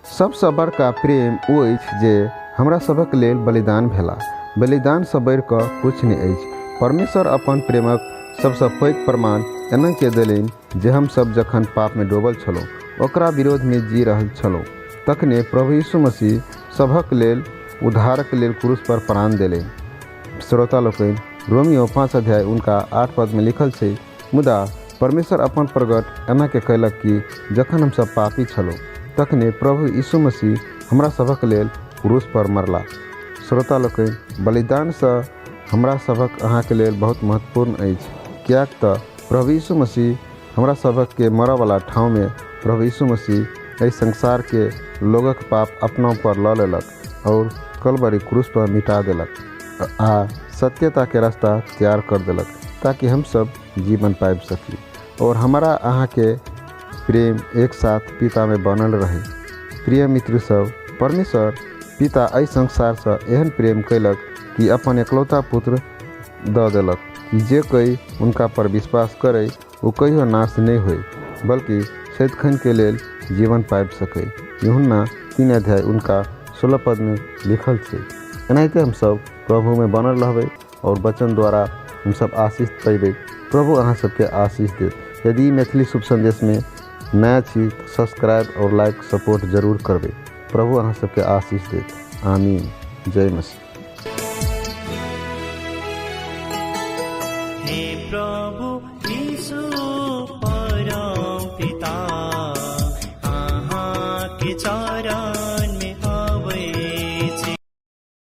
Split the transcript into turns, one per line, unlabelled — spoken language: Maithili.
सबसँ बड़का प्रेम ओ अछि जे हमरा सभक लेल बलिदान भेला। बलिदानसँ बढ़ि कऽ किछु नहि अछि। परमेश्वर अपन प्रेमक सबसँ पैघ प्रमाण एना के देलनि जे हम सब जखन पापमे डूबल छलहुँ, ओकरा विरोधमे जी रहल छलहुँ, तखने प्रभु यीशु मसीह सभक लेल उद्धारक लेल क्रूस पर प्राण देलनि। श्रोता लोकनि, रोमियो 5 अध्याय उनका 8 पदमे लिखल छै, मुदा परमेश्वर अपन प्रगट एना के कयलक कि जखन हमसभ पापी छलहुँ, तखने प्रभु यीशु मसीह हमरा सभक लेल क्रूस पर मरला। श्रोता लोकनि, बलिदानसँ हमरा सभक अहाँके लेल बहुत महत्वपूर्ण अछि, किएक तऽ प्रभु यीशु मसीह हमरा सभक के मरऽवला ठाउँमे प्रभु यीशु मसीह एहि संसारके लोगक पाप अपना पर लऽ लेलक और कलवरी क्रूस पर मिटा देलक आ सत्यताके रास्ता तैयार कर देलक ताकि हम सब जीवन पाबि सकी और हमारा अहाँके प्रेम एक साथ पितामे बनल रहे। प्रिय मित्र सब, परमेश्वर पिता एहि संसारसँ एहन प्रेम कयलक कि अपन एकलौता पुत्र दऽ देलक कि जे कोइ उनका पर विश्वास करे ओ कहियो नाश नहि होय, बल्कि सदिखनके लेल जीवन पाबि सकै। यूहन्ना 3 अध्याय उनका 16 पदमे लिखल छै। एनाहिते हमसभ प्रभुमे बनल रहबै और वचन द्वारा हमसभ आशीष पेबै। प्रभु अहाँ सबके आशीष देत। यदि मैथिली शुभ संदेशमे नया छी तऽ सब्सक्राइब और लाइक सपोर्ट जरूर करबै। प्रभु अहाँ सबके आशीष देत। आमीन। जय मसीह।
हे प्रभु यीशु